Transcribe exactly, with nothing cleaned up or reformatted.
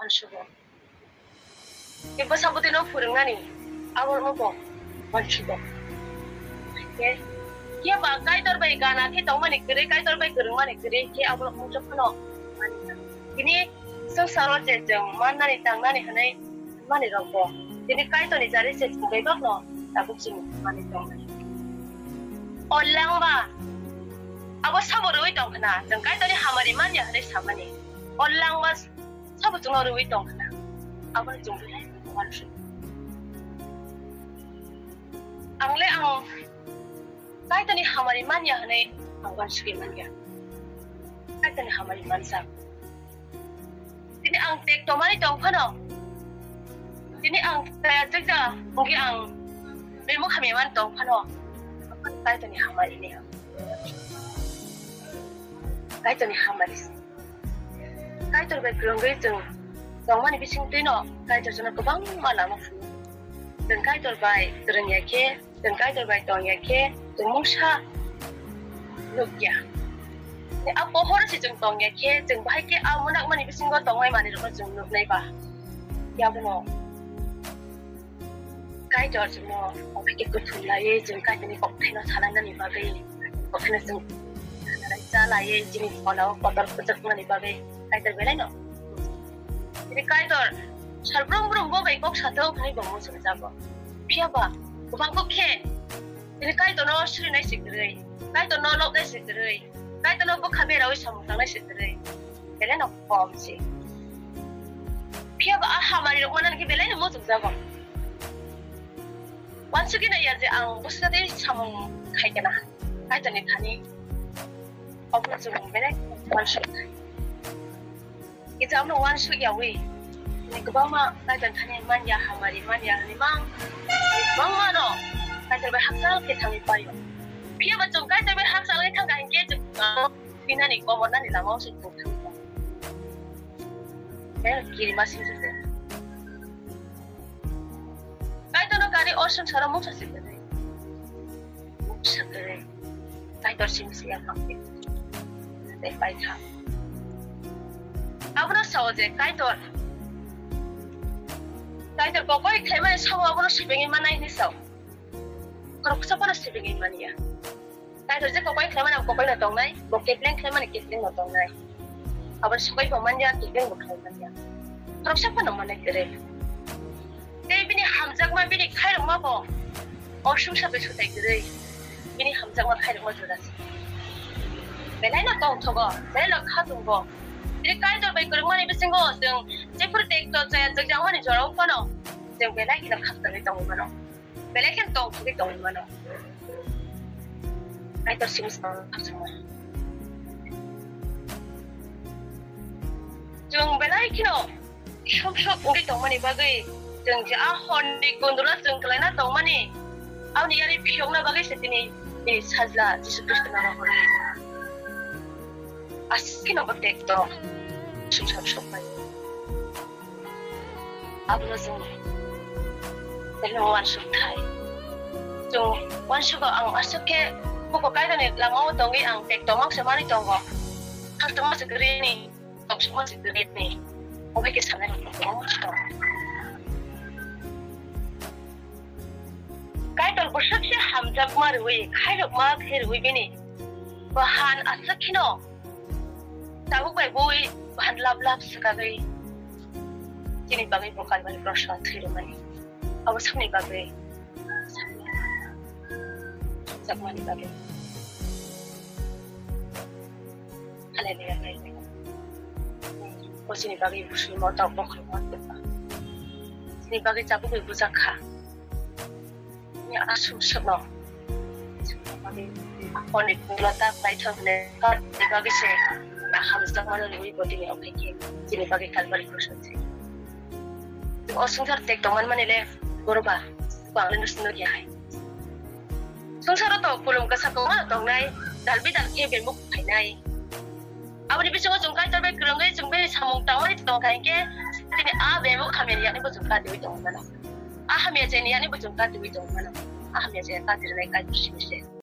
Sugo. Kebo sabotino phwrwngnani, abo no bo uansugo. Khe, khe ba Kaitor bai gana khe tongmani kwrwi, Kaitor bai kwrwngmani kwrwi, khe abo no mungsa phano. Tini swngcharo je chwng mannani tangnani hwnwi mani rokbo. Tini Kaitorni jari se chwng bai bakno tabuk chini mani tongnai. O langma, abo sabo rwui tongkhna, chwng Kaitorni hamari manya hwnwi samani. O langma sabo chwngno rwui tongkhna, aboni chwng belai uansugo. Ang le ang Kaitorni hamari manya hwnwi ang uansugwi manya. Kaitorni hamari manjak. Tini ang tek tomani tong phano, tini ang kaya jagda wngwi ang bemuk hamya man tong phano, Kaitorni hamari ni ang. Kaitorni hamari. Kaitor bai kwrwngwi chwng tongmani bisingtwino Kaitor chwngno kwbangma lama phunukgo. Chwng Kaitor bai kwrwngya khe, chwng Kaitor bai tongya khe, chwng mungsa nukya. A pohoro se chwng tongya khe, chwng bahai khe a mwnakmani bisingo tongnai manwirokno chwng nuknai ba. Yabono Kaitor chwngno omo khe kuthum laiwi chwng Kaitorni kokthaino salainani bagwi, kokthaino chwng sanalai chalaiwi chini pholao kotor kwchwkmani bagwi Kaitor belaino. Tini Kaitor sal brum brum bo bai kok sathok hwnwi bo muchungjago. Phiya ba kwbang kok khe tini Kaitorno sirinai se kwrwi, Kaitorno noknai se kwrwi, Kaitorno bwkha beraui samung tangnai se kwrwi. Belaino kom se. Phiya ba a hamari rok manani khe belaino muchungjago. Uansugwi naiya je ang bwswk tei samung khai kana. Kaitorni thani obo chwng belai uansuk khai. Kisa amno uansuk yawi. Ni kwbangma Kaitor thani manya hamari manya hwnwi mang. Kwbangma no Kaitor bai hakchal khe thangwi paio. Phiya ba chwng Kaitor bai hakchal khe thangkha hinkhe chwng Thinani komornani lama o se tongthang. He, kirima singsi se. Kaitorno kari o swngcharo mungsa se kwrwi. Mungsa kwrwi. Kaitor singsi ya pangdi. Tei paitha. Abono sao je Kaitor. Kaitor kokoi khaimani sao abono sibengwi manai hinwi sao. Khoroksa phano sibengwi manya. Kaitor je kokoi khlaimani, ang kokoino tongnai, bo kepleng khlaimani, keplengno tongnai. Abo sokoi bo manya, kepleng bo khlai manya. Khoroksa phano manai kwrwi. Tei bini hamjakma, bini khairokma bo o swngsa bai sutai kwrwi. Bini hamjakma, khairokma jora se. Belaino tongthogo, belaino khatungo. Tini Kaitor bai kwrwngmani bisingo chwng jephuru tekto chaya jwkjak wngmani jorao phano chwng belai kheno khakchangwi tongwi mano. Belai khe tong thwgwi tongwi mano. Kaitor simi sa khakchangma. Chwng belai kheno sok sok wngwi tongmani bagwi chwng je a horni kundula chwng kwlaina tongmani aboni yani phiyokna bagwi se tini ni sajla Jisu Khristo nang hori. Aswk kheno bo tekto sumsok sokmani. Abono chwng belai uansuk thai. Chwng uansugo ang aswk khe buko Kaitorni lama o tongwi ang tek tongma se manwi tongo. Khastungma se kwrwini, tongthokma se kwrwini. Obo hai khe sanai rok tongo. Kaitor bwswk se hamjakma rwui, khairokma khe rwui bini. Bo han aswk kheno tabuk bai bui bahan lab lab swkagwi chini bagwi bo Kalvari cross o thwi rwmani. Abo samni bagwi, samni hamjakmani bagwi. Hallelujah, hallelujah. Bo chini bagwi busulmo tok bokhorokma tongma. Chini bagwi chabugwi bujak kha. Ni aswk swkno. Hwnwi Purlota paithak hwnwi kar ni bagwi se hamjakmano rwui bo tini okhai khe chini bagwi Kalvari cross o thwi. O swngchar tek tongmani mani le boro ba, bo ang le nusi nukya hai. Swngcharo to kulum kwsa kwbangma tongnai, dal bidal khe bemuk phainai. Aboni bisingo chwng Kaitor bai kwrwngwi chwng bai samung tangmani tongkha hinkhe tini a bemuk hamya ni yakni bo chwng katiwi tongwi mano. A hamya chayni yakni bo chwng katiwi tongwi mano. A hamya chaya katirwnai Kaitor simi se.